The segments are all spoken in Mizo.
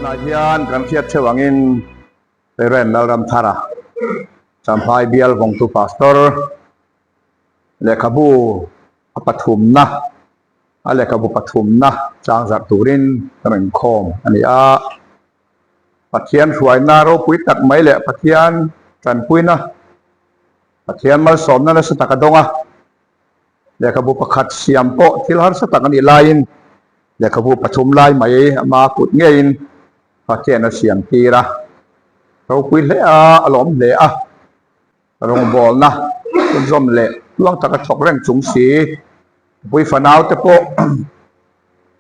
Tunah hian kan hriat theuh angin Rev. Lalramthara, Champhai Bial Vawngtu Pastor, lehkhabu a pathumna, a lehkhabu pathumna chang zarh turin ka rawn inkhawm a ni a. Pathian hruaina ropui tak mai leh Pathian tanpuina, Pathian malsawmna nasa tak a dawng a. Lehkhabu pakhat siam pawh thil harsa tak a nih laiin lehkhabu pathum lai mai ama kut ngeiin Pathian a siam tir a. Ropui hle a, a lawm hle a. Rawngbawlna chhunzawm leh tluang taka thawk reng chung si, pui fanau te pawh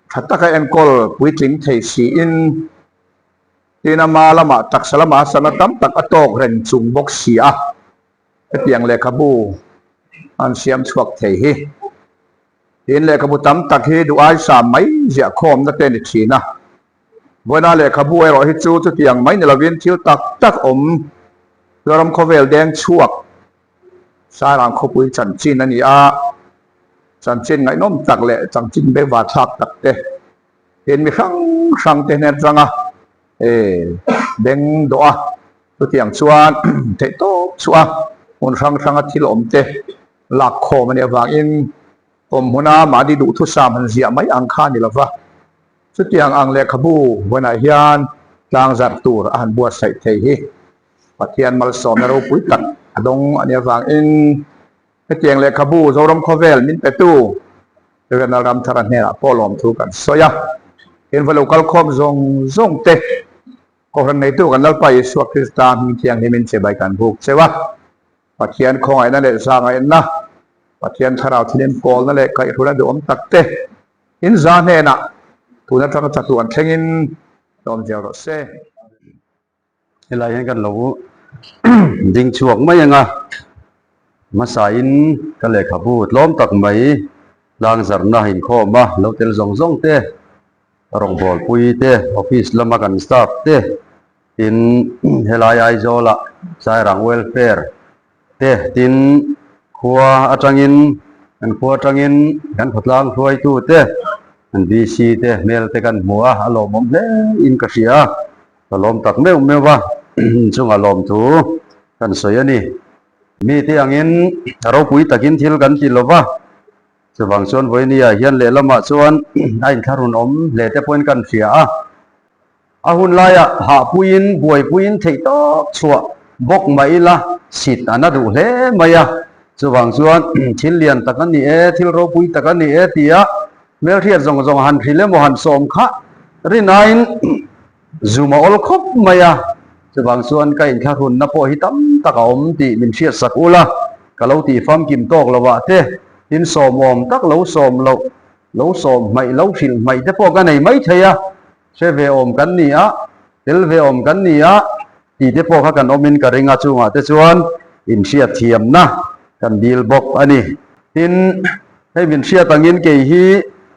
tha taka enkawl puitling thei siin, tin ama lamah taksa lamah sana tam tak a tawk reng chung bawk si a, hetiang lehkhabu an siam chhuak thei hi. Tin lehkhabu tam tak hi duh aisa mai ziah khawmna te a ni thin a. Vawiina lehkhabu erawh hi chu chutiang mai ni lovin thil tak tak awm Zoram khawvel deng chhuak Sairang khawpui chanchin a ni a, chanchin ngaihnawm tak leh chanchin bengvar thlak tak te tin mi hrang hrang te hnen atanga beng dawh a, chutiang chuan theihtawp chhuah a hmun hrang hranga thil awm te lak khawm a nih avangin awm hmuna mahni duhthusam han ziah mai ang kha a ni lova. Chutiang ang lehkhabu vawiinah hian tlangzarh tur a han buatsaih thei hi Pathian malsawmna ropui tak a dawng a nih avangin hetiang lehkhabu Zoram khawvel min petu Rev. Ramthara hnenah pawh lawmthu kan sawi a. Tin, va lo kal khawm zawng zawng te Kohhran neitu kan Lalpa Isua Krista hming thianghlimin chibai kan buk cheu a. Pathian khawngaihna leh zahngaihna, Pathian thlarau thilin pawlna leh kaihhruna duhawm tak te In za hnenah tun atanga chatuan thlengin tlawm zel rawh se. Helai hian kan lo ding chhuak mai ang a, hmasain ka lehkhabu tlawm tak mai tlangzarhna inkhawm a lo tel zawng zawng te, rawngbawlpui te, office lama kan staff te, tin helai Aizawla Sairang Welfare Te, tin, khua atangin, kan khua atangin kan khawtlang hruaitu te, kan VC te hmel te kan hmu a, a lawmawm hle in ka hria a, ka lawm tak meuh meuh a, chungah lawmthu kan sawi a ni. Mite angin ropui takin thil kan ti lo va, chuvang chuan vawinia hian lehlamah chuan a inthlahrun awm hle te pawhin kan hria a. A hun laiah hahpuiin buaipuiin theih tawk chhuah bawk mah ila sit a na duh hle mai a. Chuvang chuan thil lian tak a ni e, thil ropui tak a ni e tia hmelhriat zawng zawng han hrilh emaw han sawm kha rinaiin zum a awl khawp mai a. Chuvang chuan ka inthlahrunna pawh hi tam tak a awm tih min hriatsak ula, ka lo tih famkim tawk lovah te tin sawmawm tak lo sawm loh, lo sawm hmaih lo hrilh hmaih te pawh ka nei maithei a. Hre ve awm kan ni a, tel ve awm kan ni a tih te pawh kha kan awmin ka ring a, chungah te chuan inhriat thiamna kan dil bawk a ni. Tin, hei min hriat angin kei hi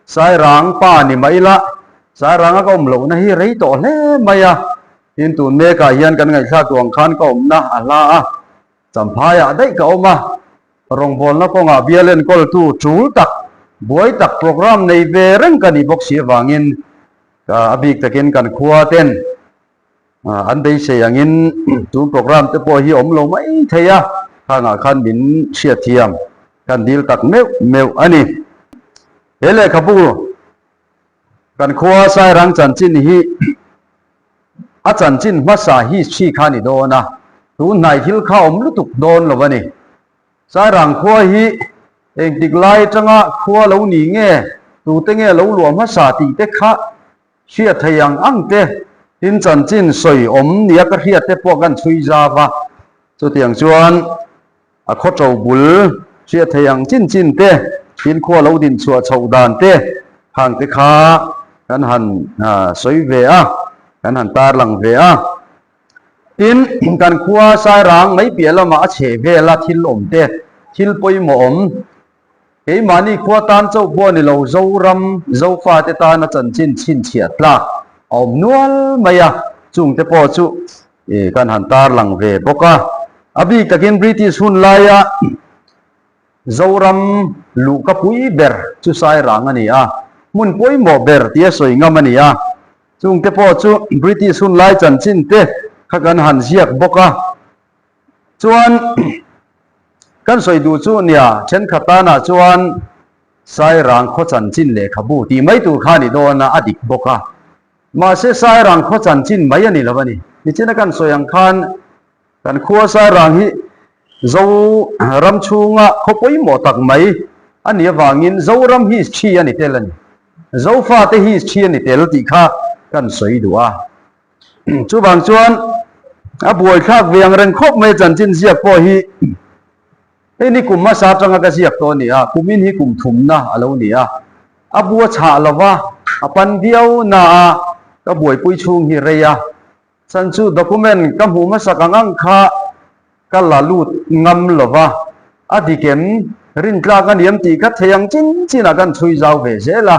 Sairang pa ni mah ila, Sairanga ka awm lohna hi rei tawh hle mai a, tin tun mekah hian kan ngaihthlak duh ang khan ka awmna a hla a, Champhaiah daih ka awm a, rawngbawlna kawngah bial enkawltu tul tak, buai tak programme nei ve reng ka nih bawk si avangin a bik takin kan khua ten an beisei angin tun programme te pawh hi awm lo mai thei a, khangah khan min hriatthiam kan dil tak meuh meuh a ni. He lehkhabu kan khua Sairang chanchin hi A chanchin hmasa history kha a ni dawn a, tun hnai thil kha awm lutuk dawn lo a ni. Sairang khua hi engtik lai atanga khua lo ni nge, tute nge lo luah hmasa tih te kha hriat thei ang ang te, tin chanchin sawi awm nia ka hriat te pawh kan chhui zau a. Chutiang chuan A khaw ṭo bul hriat thei ang chin chin te, tin khua lo din chhuah chhoh dan te khang te kha kan han sawi ve a, kan han tarlang ve a. Tin, kan khua Sairang mai piah lamah a chheh vel a thil awm te, thil pawimawh awm, keimahni khua tan chauh pawh a ni lo, Zoram, Zofate tana chanchin chhinchhiah tlak a awm nual mai a, chungte pawh chu I kan han tarlang ve bawk a. A bik takin British hun laia Zoram luhka pui ber chu Sairang a ni a, hmun pawimawh ber tia sawi ngam a ni a. Chungte pawh chu British hun lai chanchin te kha kan han ziak bawk a. Chuan kan sawi duh chu nia thenkhat tanah chuan Sairang khaw chanchin lehkhabu tih mai tur kha a ni dawn a, a dik bawk a. Mahse Sairang khaw chanchin mai a ni lo a ni. Nichina kan sawi ang khan Kan khua Sairang hi Zo ram chhunga khaw pawimawh tak mai a nih avangin Zoram history a ni tel a ni. Zofate history a ni tel tih kha kan sawi duh a. Chuvang chuan a buaithlak ve ang reng khawp mai chanchin ziak pawh hi hei ni kum hmasa atanga ka ziak tawh a ni a, kumin hi kum thumna a lo ni a. A bua chhah lova a pan viau na a, ka buaipui chhung hi rei a. Chan chu document ka hmuh hmasak ang ang kha ka la lut ngam lo va, a dik em? Rintlak a niam tih kha thei ang chin chinah kan chhui zau ve zel a.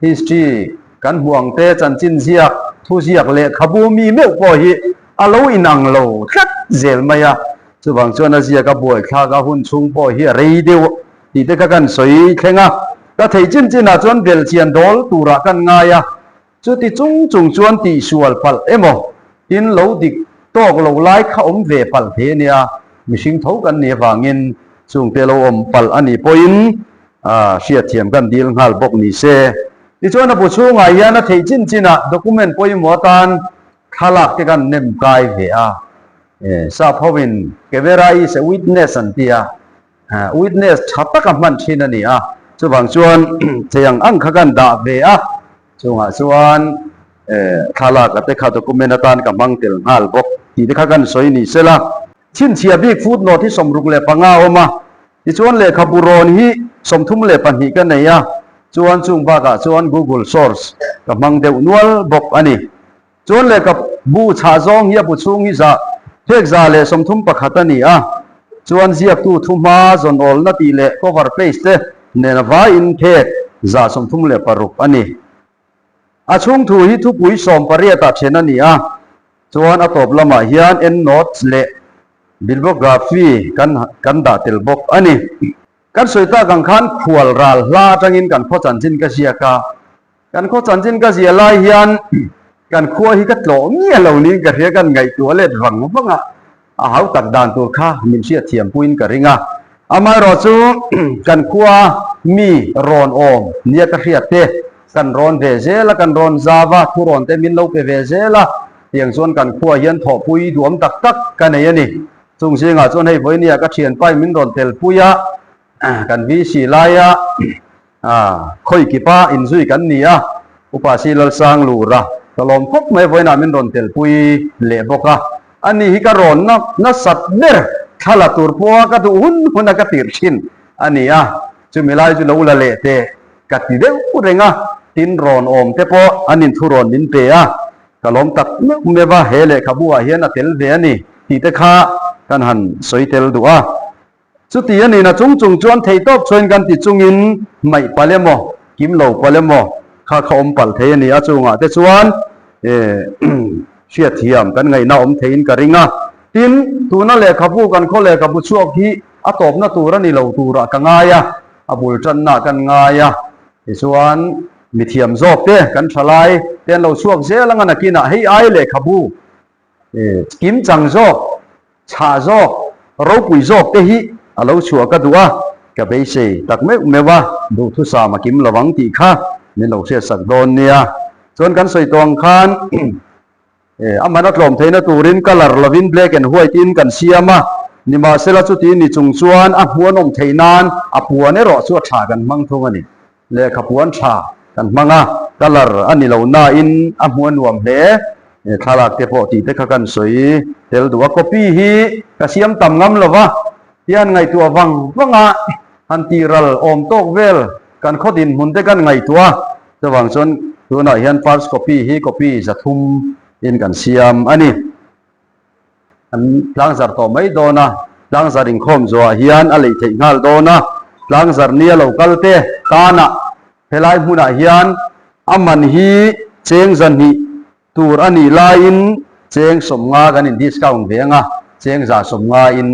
History kan hmuh ang te, chanchin ziak, thuziak lehkhabu mi meuh pawh hi a lo inang lo tlat zel mai a. Chuvang chuan a ziak a buaithlak a hun chhung pawh hi a rei deuh tih te kha kan sawi thleng a. Ka thei chin chinah chuan belchian dawl turah kan ngai a. Chuti chung chung chuan tihsual palh emaw tin lo dik tawk lo lai kha awm ve palh thei a nia, mihring tho kan nih avangin chungte lo awm palh a nih pawhin hriatthiam kan dil nghal bawk ni se. Tichuan a bu chhungah hian a theih chin chinah document pawimawh atan thlalak te kan nem kai ve a, sap hovin camera is a witness an ti a, Witness tha taka hman thin a ni a, chuvang chuan thei ang ang kha kan dah ve a, chungah chuan thlalak a te kha document atan ka hmang tel nghal bawk tih te kha kan sawi ni sela. Chhinchhiah bik footnote hi 65 a awm a, tichuan lehkhabu rawn hi 32 ka nei a, chuan chung bakah chuan Google source ka hmang deuh nual bawk a ni. Chuan lehkhabu chhah zawng hi a bu chhung hi zah phek 131 a ni a, chuan ziaktu thuhma zawn awlna tih leh cover page te nena vaiin phek 136 a ni. A chhung thu hi thupui 18 ah then a ni a, chuan a tawp lamah hian endnotes leh bibliography kan kan dah tel bawk a ni. Kan sawi tak ang khan khual ral hla atangin kan khaw chanchin ka ziak a, Kan khaw chanchin ka zia lai hian kan khua hi ka tlawh miah lo niin ka hria, kan ngaihtuah let vang vang a, a hau tak dan tur kha min hriat thiam puiin ka ring a. Amaherawh chu kan khua mi rawn awm nia ka hriat te kan rawn ve zel a, kan rawn zau a, thurawn te min lo pe ve zel a, tiang chuan kan khua hian thawhpui duam tak tak ka nei a ni. Chung zingah chuan hei vawinia ka thianpain min rawn telpui a, kan VC laia A, khawi kipa inzui kan ni a, Upa Si Lalsang Lura ka lawm khawp mai vawiinah min rawn telpui leh bawk a, ani hi ka rawn na nasat ber thla la tur pawha ka duh hun hun a ka tirh thin a ni a, chumi lai chu lo la leh teh ka ti deuh reng a, tin rawn awm te pawh an inthurawn min pe a, ka lawm tak meuh meuh a, he lehkhabu ah hian a tel ve a ni tih te kha kan han sawi tel duh a. Chuti a nihna chung chung chuan theihtawp chhuain kan ti chungin hmaih palh emaw, kim lo palh emaw kha kha awm palh thei a ni a, chungah te chuan hriatthiam kan ngaihna awm theiin ka ring a. Tin, tuna lehkhabu kan khaw lehkhabu chhuak hi a tawpna tur a ni lo turah ka ngai a, a bul tanna kan ngai a, tichuan mithiam zawk te kan thalai te an lo chhuak zel anga nakinah hei ai lehkhabu kim chang zawk Chhah zawk, ropui zawk te hi a lo chhuah ka duh a, ka beisei tak meuh meuh a, duhthusam a kim lo ang tih kha min lo hriatsak dawn nia. Chuan kan sawi tawh ang khan a man a tlawm theihna turin colour lovin black and white in kan siam a, nimahsela chuti ni chung chuan a hmuanawm theih nan a puan erawh chu a tha kan hmang thung a ni. Lehkha puan tha kan hmang a, colour a ni lo nain a hmuh a nuam hle. Thlalak te pawh tih te kha kan sawi tel duh a, copy hi ka siam tam ngam lo va, hian ngaihtuah vang vang a, han tih ral awm tawk vel kan khaw dinhmun te kan ngaihtuah a, chuvang chuan tunah hian first copy hi copy 300 in kan siam a ni. An tlangzar tawh mai dawn a, tlangzar inkhawm zuah hian a lei theih nghal dawn a, tlangzar nia lo kal te tanah helai hmunah hian a man hi cheng 200 tur a nih laiin cheng 50 kan in discount ve ang a, cheng 150 in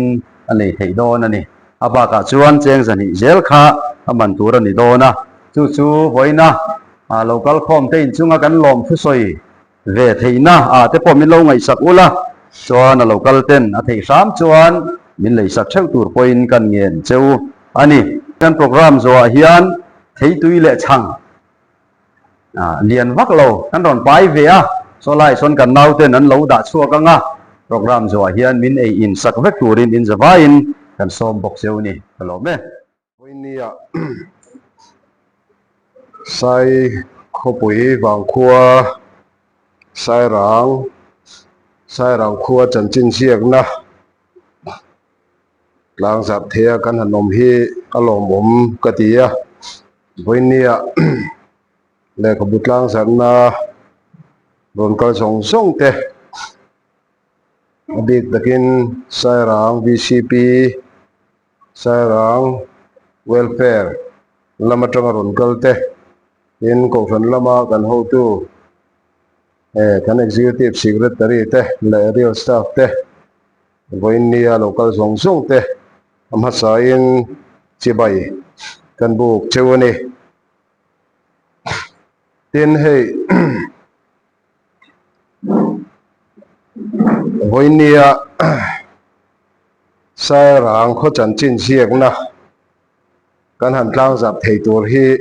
a lei theih dawn a ni. A bakah chuan cheng 200 zel kha a man tur a ni dawn a, chu chu vawiina. Lo kal khawm te inchunga kan lawm thusawi ve theihna ah te pawh min lo ngaihsak ula, chuan a lo kal ten a theih hram chuan min leisak theuh tur pawhin kan ngen che u a ni. Kan program zawhah hian theitui leh chhang lian vak lo kan rawn pai ve a, saw lai sawn kan nauten an lo dah chhuak ang a, program zawhah hian min ei in sak vek turin in zavaiin kan sawm bawk che u ni ka lawm e. Vawinia Sai khawpui vangkhua Sairang Sairang khua chanchin ziakna tlangzarh theia kan han awm hi a lawmawm ka ti a. Vawinia lehkhabu tlangzarhna rawn kal zawng zawng te a bik takin Sairang VCP Sairang Welfare lam atanga rawn kal te, tin Kohhran lama kan hotu eh kan Executive Secretary te leh Real Staff te vawiin nia lo kal zawng zawng te a hmasain chibai kan buk cheu a ni. Tin hei Vawiin nia Sairang khaw chanchin ziakna kan han tlangzarh thei tur hi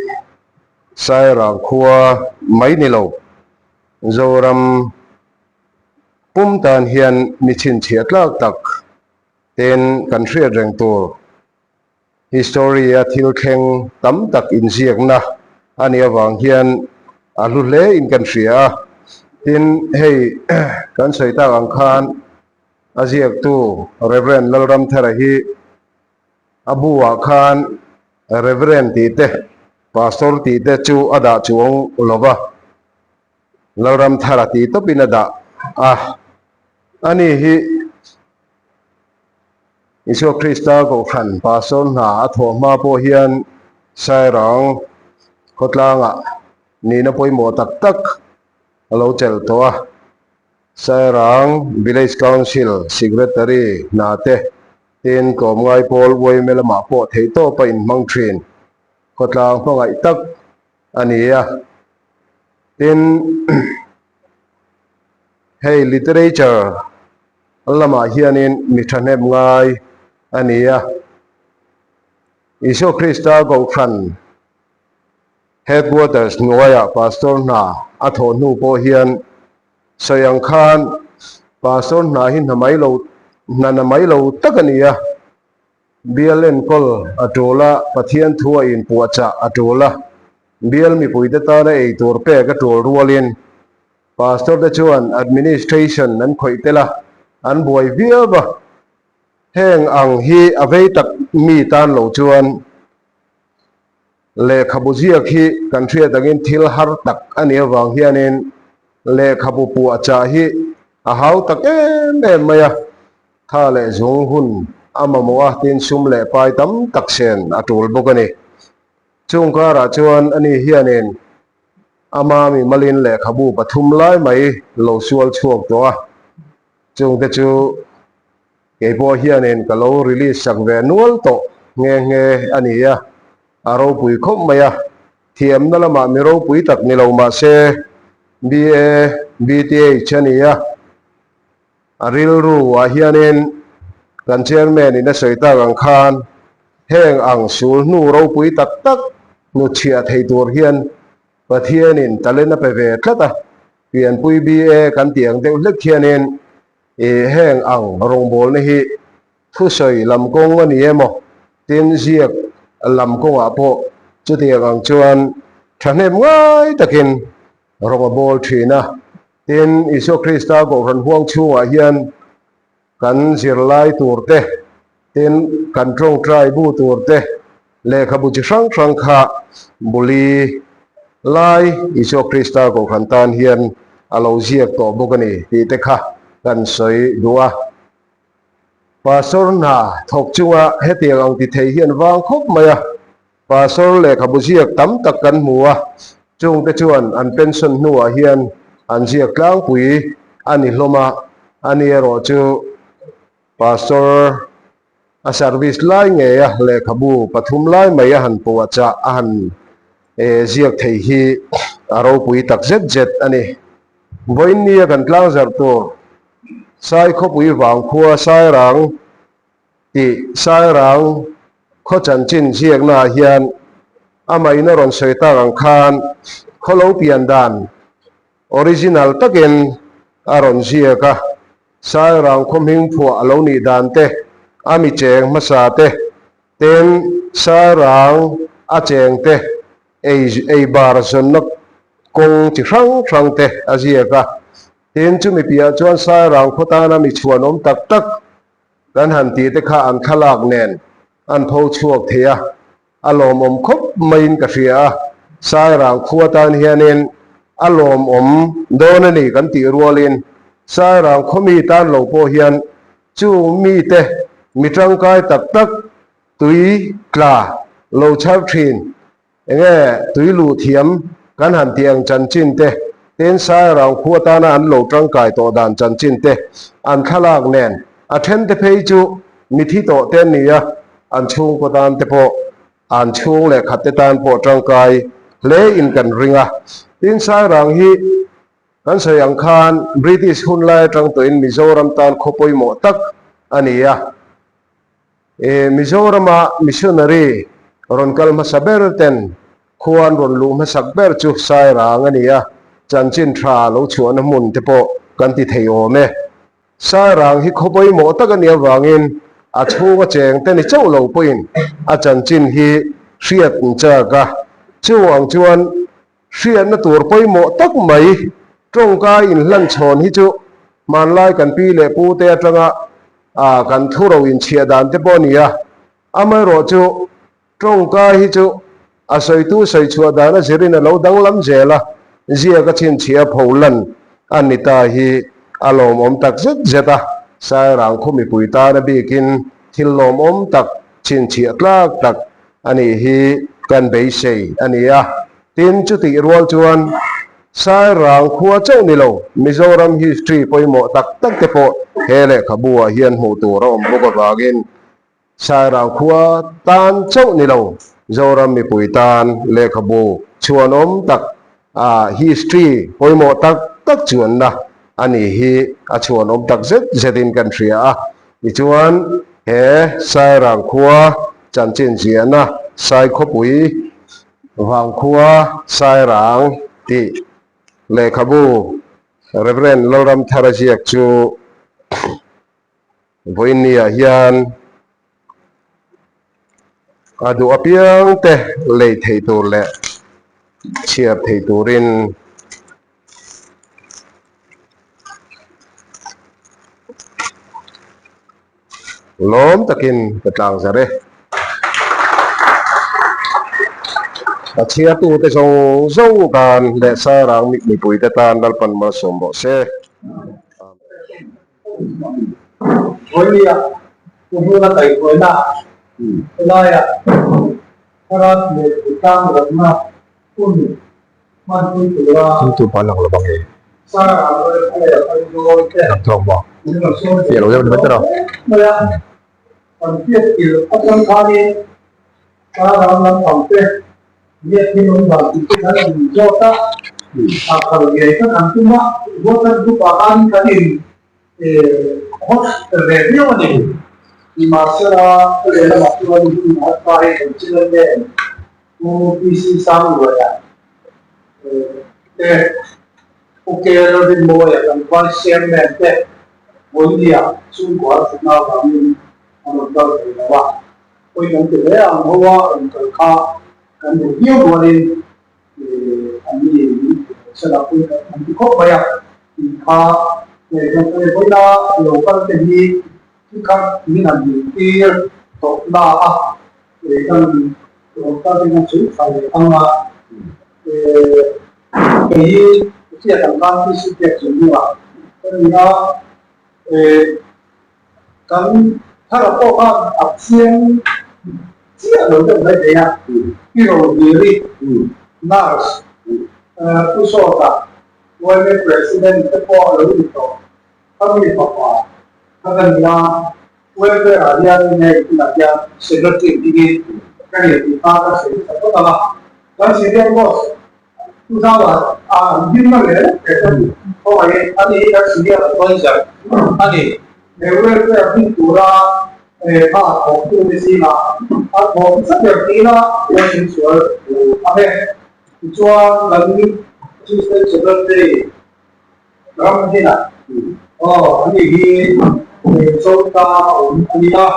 Sairang khua mai ni lo, Zoram pum tan hian mi chhinchhiah tlak tak ten kan hriat reng tur. History-a thil thleng tam tak inziakna a nih avang hian a hlu hle in kan hria a. Tin, hei kan sawi tak ang khan a ziaktu Rev. Lalramthara hi a bu-ah khan Rev. Tih te, Pastor tih te chu a dah chuang lo va, Lalramthara tih tawpin a dah a. Ani hi. Isua Krista Kohhran Pastor hna a thawh hma pawh hian Sairang khawtlangah nihna pawimawh tak tak a lo chelh tawh a. Sairang Village Council Secretary hna te tin tlawmngai pawl uaime lamah pawh theihtawp a inhmang thin khawtlang hmangaih tak a ni a. Tin, hei literature lamah hianin mi thahnem ngai a ni a. Isua Krista Kohhran Headquarters hnuaiah Pastor hna a thawh hnu pawh hian sawi ang khan Pastor hna hi hna mai lo hna na mai lo tak a ni a. Bial enkawl a tul a, Pathian thu a inpuahchah a tul a, bial mipuite tana ei tur pek a tul rualin Pastor te chuan administration an khawih tel a, an buai viau a. Heng ang hi a vei tak mi tan lo chuan lehkhabu ziak hi kan hriat angin thil har tak a nih avang hianin lehkhabu puahchah hi a hau tak em em mai a. Tha leh zung hun a mamawh a, tin sum leh pai tam tak sen a tul bawk a ni. Chung karah chuan ani hianin Ama mimalin lehkhabu pathum lai mai lo sual chhuak tawh a, chungte chu keipawh hianin ka lo release sak ve nual tawh nghe nghe a ni a, a ropui khawp mai a, thiamna lamah mi ropui tak ni lo mah se BA, BTH a ni a. A rilru ah hianin kan chairman in a sawi tak ang khan heng ang sul hnu ropui tak tak hnutchhiah thei tur hian Pathianin talent a pe ve tlat a, pianpui BA kan tih ang deuh hlek hianin ih heng ang rawngbawlna hi thusawi lam kawng a ni emaw tin ziak lam kawngah pawh chutiang ang chuan thahnem ngai takin rawng a bawl thin a. Tin, Isua Krista Kohhran huang chhungah hian kan zirlai tur te, tin, kan tawngtai bu tur te, lehkhabu chi hrang hrang kha buli lai Isua Krista Kohhran tan hian a lo ziak tawh bawk a ni tih te kha kan sawi duh a. Pastor hna thawk chunga hetiang ang ti thei hian vang khawp mai a. Pastor lehkhabu ziak tam tak kan hmu a, chungte chuan an pension hnuah hian an ziak tlangpui a ni hlawm a, ani erawh chu Pastor a service lai ngei a lehkhabu pathum lai mai a han puahchah a han ziak thei hi a ropui tak zet zet a ni. Vawiin nia kan tlangzarh tur Saikhawpui Vangkhua Sairang tih Sairang khaw chanchin ziaknaah hian amah in a rawn sawi tak ang khan khaw lo pian dan original takin a rawn ziak a, Sairang khaw hming phuah a lo nih dan te, a mi cheng hmasa te, tin Sairang a cheng te ei ei bar zawnna kawng chi hrang hrang te a ziak a. Tin, chumi piah chuan Sairang khaw tana mi chhuanawm tak tak kan han tih te kha an thlalak nen an pho chhuak thei a, a lawmawm khawp maiin ka hria a. Sairang khua tan hianin a lawmawm dawn a ni kan tih rualin Sairang khaw mi tan lo pawh hian chung mite mi tangkai tak tak tui tla lo chhar thin Enge tui luh thiam kan han tih ang chanchin te, tin Sairang khu atana an lo tangkai tawh dan chanchin te, an thlalak nen a then te phei chu mithi tawh te an ni a, an chhungkaw tan te pawh, an chhung leh khat te tan pawh tangkai hle in kan ring a. Tin Sairang hi kan sawi ang khan British hun lai atang tawhin Mizoram tan khaw pawimawh tak a ni a. Mizorama missionary rawn kal hmasa ber ten khua an rawn luh hmasak ber chu Sairang a ni a, chanchin tha lo chhuahna hmun te pawh kan ti thei awm e. Sairang hi khaw pawimawh tak a nih avangin a chhunga cheng te ni chauh lo pawhin a chanchin hi hriat an chak a, chung ang chuan Hriatna tur pawimawh tak mai tawngka inhlanchhawn hi chu hmanlai kan pi leh pu te atanga kan thuro inchhiah dan te pawh a ni a. Amaherawh chu tawngka hi chu a sawitu sawichhuah dan a zirin a lo danglam zel a, ziak a chhinchhiah a pholan a ni ta hi a lawmawm tak zet zet a. Sairang khaw mipui tan a bikin thil lawmawm tak chhinchhiah tlak tak a nih hi kan beisei a ni a. Tin, chutih rual chuan Sairang khua chauh ni lo, Mizoram history pawimawh tak tak te pawh he lehkhabu ah hian hmuh tur a awm bawk avangin Sairang khua tan chauh ni lo, Zoram mipui tan lehkhabu chhuanawm tak ah history pawimawh tak tak chuanna a nih hi a chhuanawm tak zet zetin kan hria a. Tichuan, he Sairang khua chanchin ziahna Saikhawpui Vangkhua Sairang tih lehkhabu Rev. Lalramthara ziak chu vawiinniah hian a duh apiang te lei thei tur leh chhiar thei turin Lawm takin ka tlang zar e. A chhiartute zawng zawng tan leh Sairang mipuite tan Lalpan malsawm rawh se. Vawinia pu hnuna kaihhruaina helaiah Thlarau leh Tlang rawtna hun hmanpui tura Sairang Welfare Aizawl te min rawn sawn ve tawh mai a, kan hriat tirh atang khanin Sairang lampang te nge thil awm dan tih te kan in zawt a, a kal ngei kha kan tum a, WhatsApp group ah khan kan in hot ve viau a ni. Nimahsela ka lehlamah chuan hun a hma hi kan chil a nen. Pu PC Sangluaia te, Pu Kel Rinmawia kan Vice Chairman te Vawinia chhungkua an thutna avangin an rawn kal thei lo a, pawi kan ti hle ang ho a rawn kal kha kan duh viau rualin an ni min ti lo sela pawi kan ti khawp mai a, tih kha vawiina lo kal te hi Chikhat min han dintir tawh na a, kan rawn kal te hian chu tha leh ang a, kei hi hriat ang khan PC pek chung hnungah ka ni a, kan thara pawh khan a chiang chiah lo deuh mai thei a, i Rohiri nurse Pu Sawta yma President te pawh a lo ni tawh. Ka mi fapa ka ka ni a, welfare ah hian hei tunah hian secretary dingin ka ni tih kha ka sawi ta phawt ang a, kan senior boss Thuzaua a an hlim na leh leh ka duh khawngaih a ni kan senior adviser a ni. He welfare hmun tura kha thawktute zingah a thawk nasa ber tina huaisen sual a he. Tichuan kan Assistant Secretary ram hnenah aw ani hi Chawlta a awm a ni a,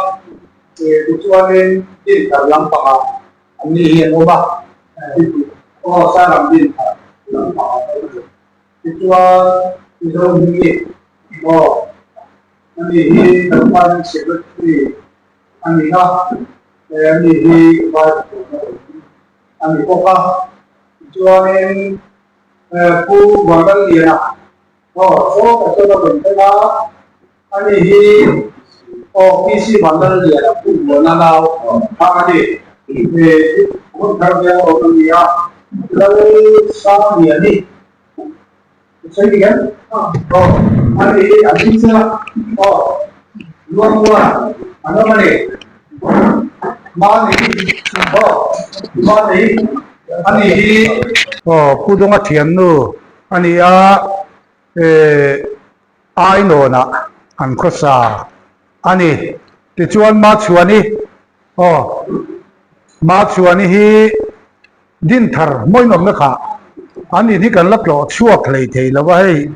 tichuanin Dinthar lampangah Anni hi an awm a, aw Saram din kha lampang ah a awm a ni. Tichuan Mizo hi aw ani hi kan Finance Secretary a ni a, ani hi vai pathumna awm a ni bawk a. Tichuanin Pu Vanlalliana aw sawtah chuan a rawn thleng a. Ani hi aw PC Vanlalliana Pu Muana nau kha a ni. Hun thar veng awm a ni a, Lalsangliani i sawi dik em? Aw ani hi an hming chiang a, aw Luangmuan an awm a ni. Mani aw Mani ani hi. Aw Pu Dunga thiannu a ni a, eh. Ainawnah an khawsa a ni. Tichuan Machhuani, aw, Machhuani hi Dinthar hmawinawmna kha an in hi kan la tlawh chhuak hlei thei lo a, hei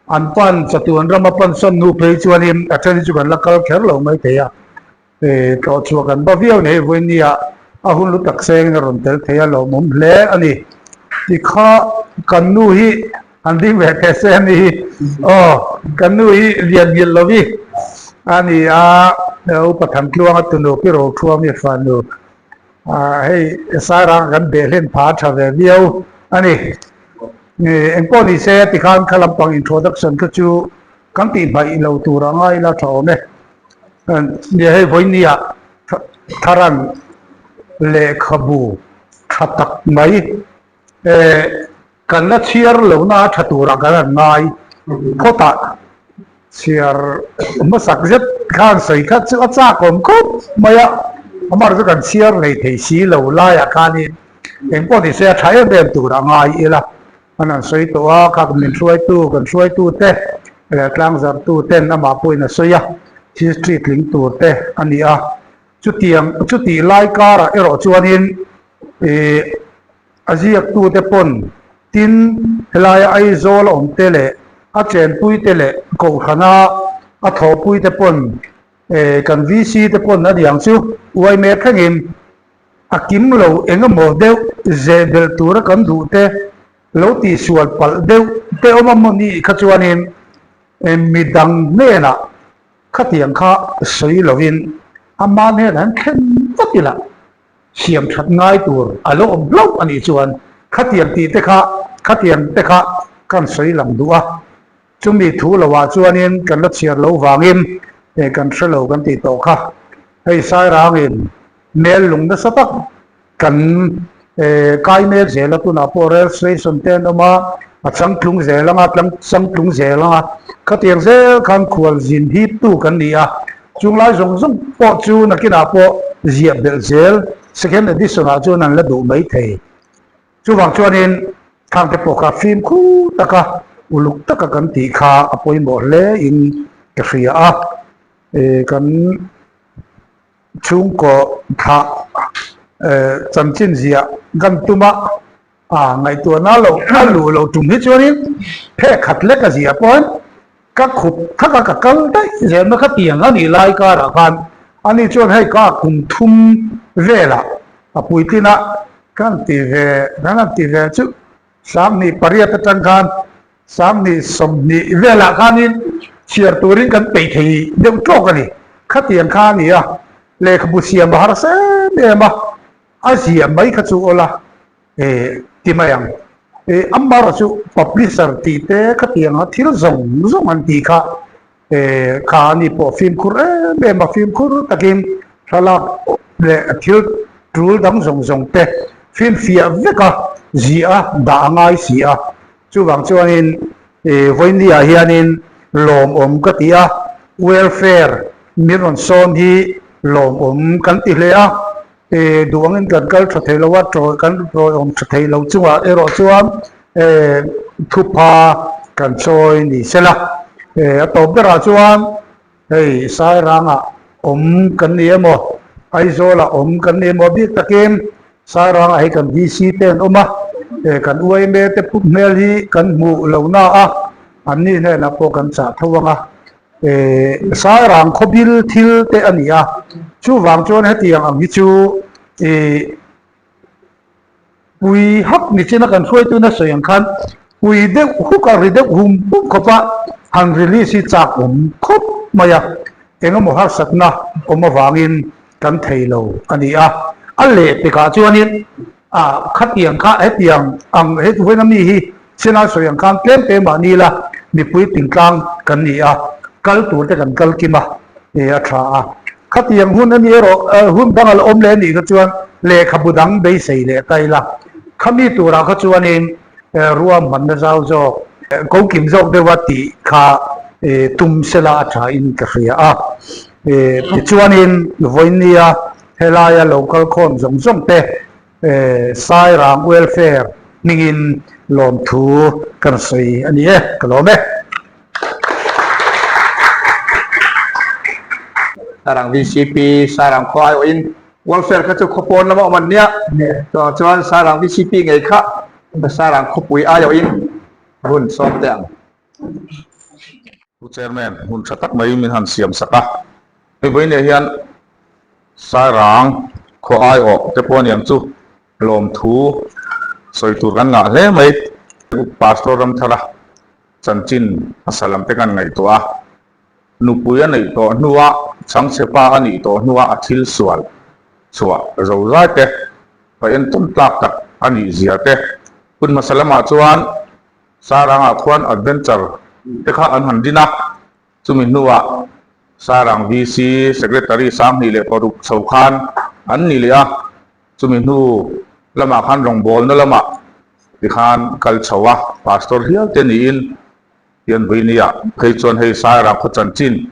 an pan chatuan rama pansawn hnu phei chuanin a then hi chu kan la kal kher lo mai thei a. Tlawh chhuah kan ba viau ni hei vawinia a hun lu tak sengin a rawn tel thei a lawmawm hle a ni. Tikha kan nu hi an ding ve teh se a ni aw kan nu hi lian nghilh lo i a ni a upa Thantluanga tunu pi Rothuami fanu hei Sairanga kan beh hlen pha a tha ve viau a ni. Engpawh ni se tikhan kha lampang introduction kha chu kan tih hmaih lo tur a ngai ila tha awm e. Nia hei vawinia Tharan lehkhabu tha tak mai kan la chhiar lohna tha turah kan han ngai phawt a, chhiar hmasak zet khan sawi kha chu a chak awm khawp mai a, amah chu kan chhiar lei thei si lo laiah khanin engpawh ni se a tha em em turah ngai ila. An han sawi tawh a, kha min hruaitu, kan hruaitute leh tlangzartu ten amah pawhin a sawi a, history tling tur te a ni a. Chutiang, chutih lai karah erawh chuanin ih a ziaktute pawn tin helaia Aizawl a awm te leh a chenpui te leh Kohhrana a thawhpui te pawn eh kan VC te pawn a niang chu uai mek thlengin A kim lo eng emaw deuh zeh belh tura kan duh te lo tihsual palh deuh te awm a maw nih kha chuanin midang hnenah khatiang kha sawi lovin ama hnenah hian thlen vat ila siam that ngai tur a lo awm hlauh a nih chuan khatiang tih te kha khatiang te kha kan sawi lang duh a. Chumi thu lohah chuanin kan la chhiar lo vangin kan hre lo kan tih tawh kha. Hei Sairangin mel lung nasa tak kan kai mek zel a, tunah pawh rail station te an awm a, a changtlung zel ang a, changtlung zel ang a, khatiang zel khan khualzin hiptu kan ni a, chunglai zawng zawng pawh chu nakinah pawh ziah belh zel second edition ah chuan an la duh maithei. Chuvang chuanin thangte pawh kha fimkhur taka uluk taka kan tih kha a pawimawh hle in ka hria a, kan chhungkaw thlah chanchin ziah kan tum a, ngaihtuahna lo a luh loh tum hi chuanin phek khat lek a ziah pawhin Ka khup thak a ka kal daih zelna kha tiang a nih lai karah khan ani chuan hei ka kum thum velah a puitlin a kan ti ve kan han ti ve chu 18 atang khan 20 velah khanin chhiar turin kan peih thei deuh tawk a ni. Khatiang kha a ni a, lehkhabu siam a harsa em em a, a ziah mai kha chu awla. Eh, ti mai ang. Eh, Amara chu publisher tih te khatianga thil zawng zawng an tih kha, eh, kha ani pawh fimkhur em em a, fimkhur takin thlalak leh thil tul dang zawng zawng te finfiah vek a, ziah a, dah a ngai si a. Chuvang chuanin, eh, vawinia hianin lawmawm ka ti a, welfare min rawn sawn hi lawmawm kan ti hle a. Duh angin kan kal tha thei lo a, kan tawiawm tha thei lo chungah erawh chuan thupha kan chawi ni sela. A tawp berah chuan hei Sairangah awm kan ni emaw, Aizawlah awm kan ni emaw bik takin Sairangah hei kan DC te an awm a, kan yma te put hmel hi kan hmuh lo na a, anni hnenah pawh kan chah tho ang a. Sairang khawbil thil te a ni a, chuvang chuan hetiang ang hi chu ih pui hak ni chin a kan hruaitu na sawi ang khan pui deuh huk a ri deuh hum hum khawp a, han release hi chak awm khawp mai a, engemaw harsatna awm avangin kan thei lo a ni a, a lehpekah chuanin Ah, khatiang kha hetiang ang he vawiin ami hi Chennai sawi ang khan tlem te mahni la mipui tingtlang kan ni a, kal tur te kan kal kim a, e a tha a. Khatiang hun ani erawh hun dang a la awm leh anih kha chuan lehkhabu dang beisei leh ta ila. Khami turah kha chuanin ruahmanna zau zawk, ko kim zawk deuha tih kha tum sela a tha in ka hria a. Tichuanin vawiin nia Helaia lo kal khawm zawng zawng te Sairang Welfare hmingin lawmthu kan sawi a ni e, ka lawm e. Sairang VCP, Sairang khua aiawhin Welfare kha chu khawpawn lama awm an nia, chuvang chuan Sairang VCP ngei kha Sairang khawpui aiawhin hun sawm teh ang. Pu Chairman, hun tha tak mai min han siam sak a. Hei vawiinah hian Sairang khaw aiawh te pawh aniang chu lawmthu sawi tur kan ngah hle mai. Pastor Ramthara chanchin hmasa lam te kan ngaihtuah a, nupui a neih tawh hnua chhangchhe pa a nih tawh hnua a thil sual chhuah zo zai te, pa entawn tlak tak a nih zia te hun hmasa lamah chuan Sarangah khuan adventure te kha an han din a, chumi hnuah Sarang VC Secretary 26 chho khan an ni leh a, chumi hnu lamah khan rawngbawlna lamah tikhan kal chho a, Pastor hial te niin Pianvuinia phei chuan hei Sairang khaw chanchin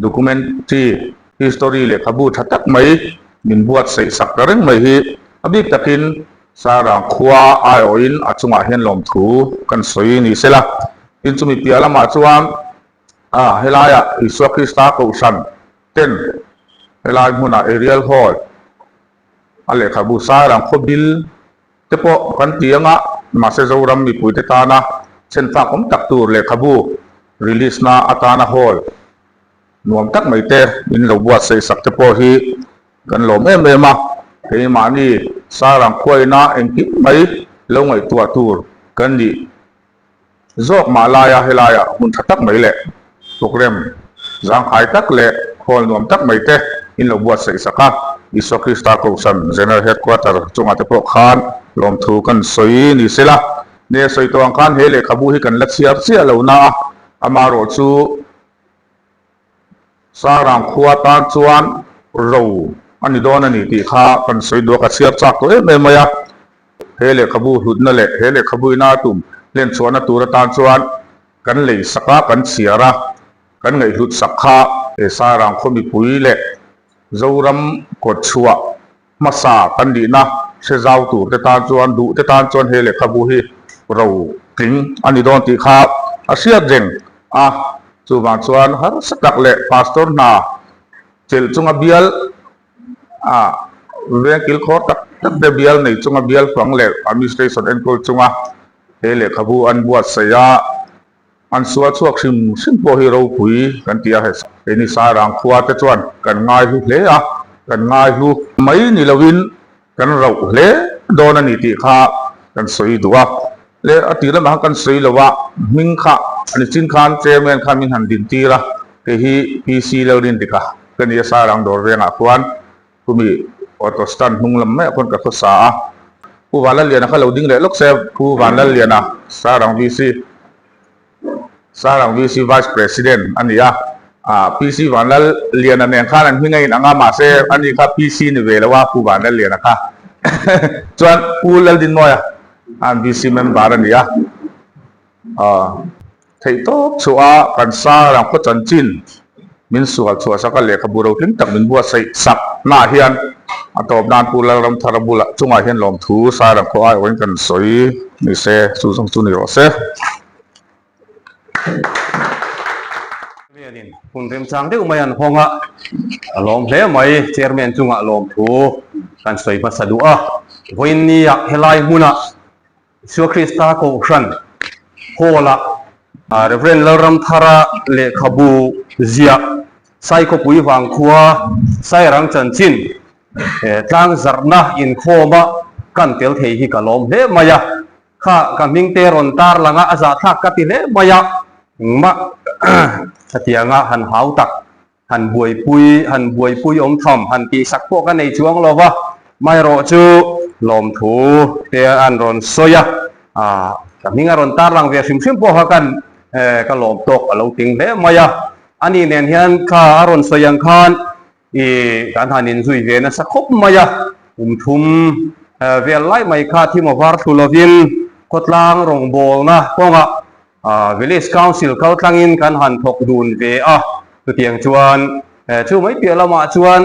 Documentary, history lehkhabu tha tak mai min buatsaih sak ta reng mai hi a bik takin Sarang khua aiawhin a chungah hian lawmthu kan sawi ni sela. Tin chumi piah lamah chuan a helaiah Isua Krista Kohhran ten helai hmunah Ariel Hall a lehkhabu Sairang khaw bil te pawh kan ti anga mahse Zoram mipuite tana chhenfak awm tak tur lehkhabu release na atana hall nuam tak mai te min lo buatsaih sak te pawh hi kan lawm em em a, keimahni Sarang khuaina engkim mai lo ngaihtuah tur kan nih Zawk mah laia helaia hmun tha tak mai leh programme zangkhai tak leh hall nuam tak mai te in lo buatsaih sak a, Isua Krista Kohhran General Headquarter chungah te pawh khan lawmthu kan sawi ni sela. Ne sawi tawh ang khan he lehkhabu hi kan la chhiar chiah lo na a, amaherawh chu Sarang khua tan chuan ro a ni dawn a ni tih kha kan sawi duh a, ka chhiar chak tawh em em mai a. He lehkhabu hlutna leh he lehkhabu ina tum hlen chhuahna tur atan chuan kan lei sak a, kan chhiar a, kan ngaihhlut sak kha he Sairang khaw mipui leh Zoram kawtchhuah hmasa kan nihna hre zau tur te tan chuan duh te tan chuan he lehkhabu hi ro tling a ni dawn tih kha a hriat reng a. Chuvang chuan harsa tak leh pastor hna chelh chunga bial a veng kilkhawr tak tak te bial nei chunga bial fang leh administration enkawl chunga he lehkhabu an buatsaih a. An sual chhuak hrim hrim pawh hi ropui kan ti a, keini Sairang khua te chuan kan ngaihlu hle a, kan ngaihlu mai ni loin kan rauh hle dawn a ni tih kha kan sawi duh a. Le a tih lamah khan kan sawi lo a, hming kha a ni chin khan Chairman khan min han din tir a, kei hi PC Lalrindika ka ni a Sairang dawr vengah khuan Khumi auto stand hnung lam maiah khuan ka khawsa a, Pu Vanlalliana kha lo ding leh lawk se, Pu Vanlalliana Sarang VC, Sarang VC Vice President a ni a, ah PC Vanlalliana nen khan an hming a inang a, mahse ani kha PC ni ve lo a, Pu Vanlalliana kha chuan Pu Laldinmawia an VC member a ni a, ah. Theihtawp chhuah a kan Sarang khaw chanchin min sual chhuah sak a, lehkhabu rohlim tak min buatsaih sak naah hian A tawp nan Pu Lalramthara bulah chungah hian lawmthu Sairang khaw aiawhin kan sawi ni se, chu zawng chu ni rawh se. Chairman-in hun remchang deuh mai an hawng a, a lawm hle mai. Chairman chungah lawmthu kan sawi hmasa duh a, vawiin nia helai hmunah Isua Krista Kohhran Hall-ah Rev. Lalramthara lehkhabu ziah Saikhawpui Vangkhua Sairang chanchin tlangzarhna inkhawma kan tel thei hi ka lawm hle mai a. Kha ka hming te rawn tar lang a, a zahthlak ka ti hle mai a. Engmah khatianga han hau tak Han buaipui, han buaipui awm tham, han tihsak pawh ka nei chuang lo va, maherawh chu lawmthu te an rawn sawi a, ah ka hming a rawn tarlang ve hrim hrim pawh kha kan ka lawm tawk a lo ting hle mai a, ani nen hian kha a rawn sawi ang khan ih kan han inzui ve nasa khawp mai a, kum thum vel lai mai kha thim a var thlu lovin khawtlang rawngbawlna kawngah Village Council kal tlangin kan han thawk dun ve a, chutiang chuan chu mai piah lamah chuan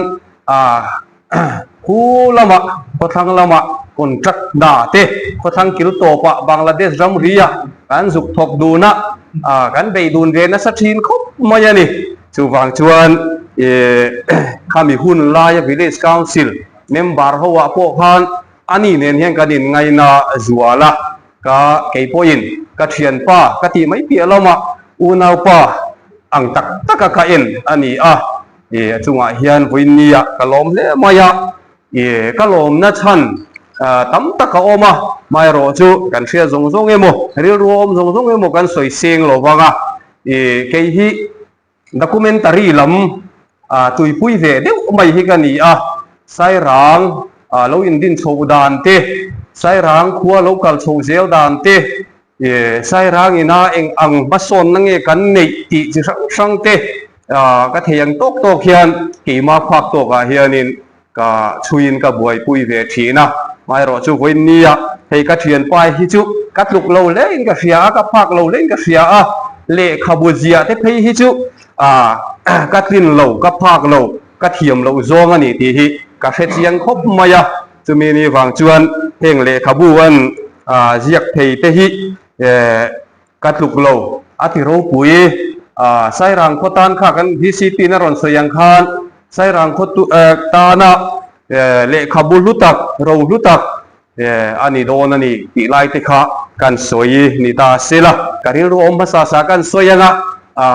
khu lamah khawthlang lamah contract hna te khawthlang kil tawpah Bangladesh ramria kan zuk thawk dun a, kan bei dun ve nasa thin khawp mai a ni. Chuvang chuan khami hun laia Village Council member ho ah pawh khan ani nen hian kan inngaina zual a. Ka kei pawhin ka thianpa ka tih mai piah lamah unaupa ang tak taka ka en a ni a, ih a chungah hian vawiinnia ka lawm hle mai a, ih ka lawmna chhan tam tak a awm a, hmaerawh chu kan hriat zawng zawng emaw rilru a awm zawng zawng emaw kan sawi seng lo vang a, ih kei hi Documentary lam tuipui ve deuh mai hi ka ni a, Sairang lo indin chhoh dan te, Sairang khua lo kal chhoh zel dan te, Sairang ina eng ang hmasawnna nge kan neih tih chi hrang hrang te ka thei ang tawk tawk hian keimah phak tawkah hianin Ka chhuiin ka buaipui ve thin a, hmaerawh chu vawiin nia hei ka thianpa hi chu ka tluk lo hlein ka hria a, ka phak lo hlein ka hria a, lehkhabu ziah te phei hi chu ka tlin lo, ka phak lo, ka thiam loh zawng a ni tih hi ka hre chiang khawp mai a, chumi ni vang chuan heng lehkhabu an ziak thei te hi ka tluk lo a ti ropui. Sairang khaw tan kha kan VCP in a rawn sawi ang khan Sairang khaw tana lehkhabu hlu tak, ro hlu tak a ni dawn a ni tih lai te kha kan sawi ni ta se la. Ka rilru awm hmasa sa kan sawi ang a,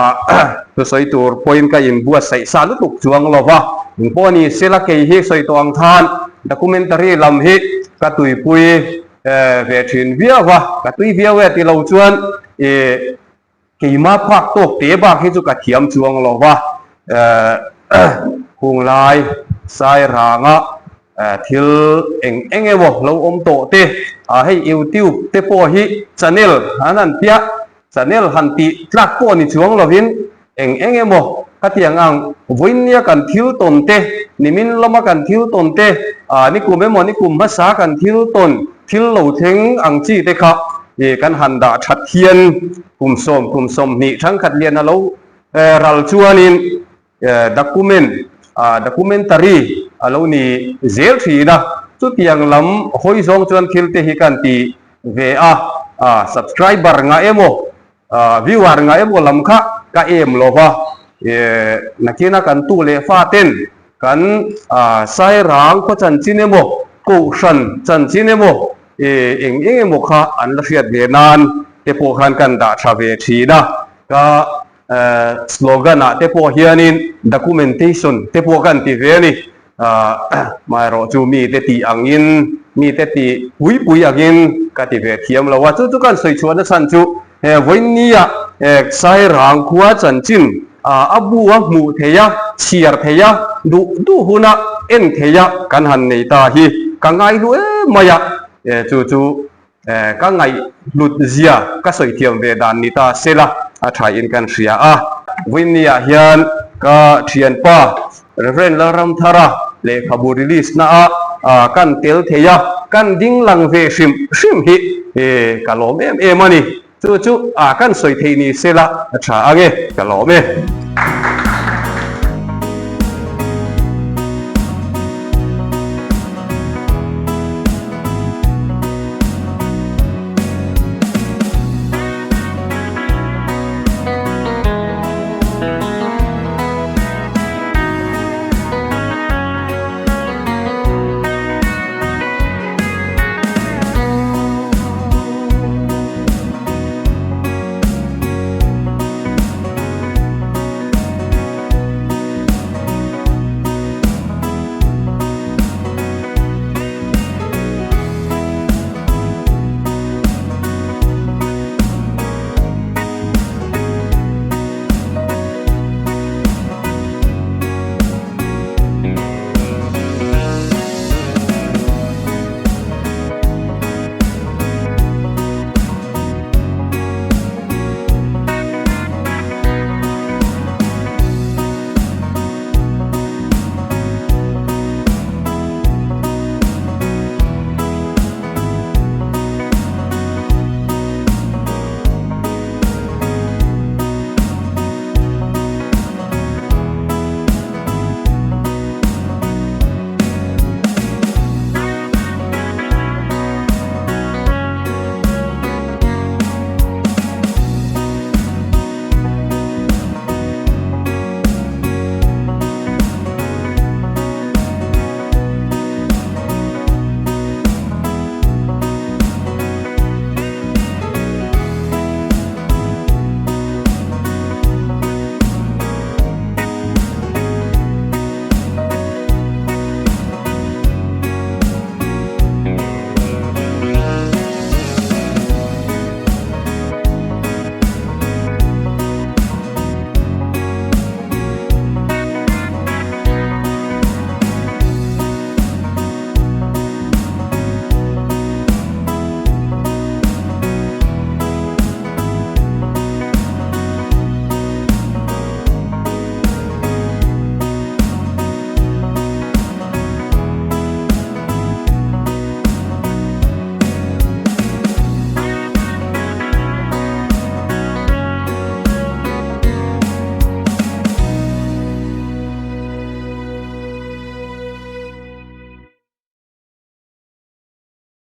thusawi tur pawhin ka inbuatsaih sa lutuk chuang lo va. Engpawh a ni se la kei hi sawi tawh ang khan documentary lam hi ka tuipui ve thin viau va, ka tui viau e ti lo chuan ih keimah phak tawk te bak hi chu ka thiam chuang lo va, hunglai Sairanga thil eng eng emaw lo awm tawh te, hei YouTube te pawh hi channel an han tia Channel han tih tlak pawh ni chuang lovin eng eng emaw ka ti ang ang, vawiinnia kan thil tawn te, nimin lama kan thil tawn te, nikum emaw nikum hmasa kan thil tawn thil lo thleng ang chi te kha kan han dah that hian kum sawm kum 20 thangkhat lian a lo ral chuanin document documentary a lo ni zel thin a, chutiang lam hawi zawng chuan thil te hi kan ti ve a, subscriber ngah emaw viewer ngah emaw lam kha ka em lo va, nakina kan tu leh fa ten kan Sairang khaw chanchin emaw Kohhran chanchin emaw eng eng emaw kha an la hriat ve nan te pawh khan kan dah tha ve thin a, ka Slogan ah te pawh hianin documentation te pawh kan ti ve a ni. Amaherawh chu mite tih angin, mite tih pui pui angin ka ti ve thiam lo a. Chu chu kan sawi chhuahna chhan chu he vawiinnia Sairang khua chanchin a bu a hmuh theih a, chhiar theih a, duh duh huna en theih a kan han nei ta hi ka ngaihlu em mai a. Chu chu Ka ngaihhlut zia ka sawi thiam ve dan ni ta se la, a tha in kan hria a. Vawiinni ah hian ka thianpa Rev. Lalramthara lehkhabu release na ah kan tel thei a, kan ding lang ve hrim hrim hi ka lawm em em a ni. Chu chu kan sawi theih ni se la a tha ang e, ka lawm e.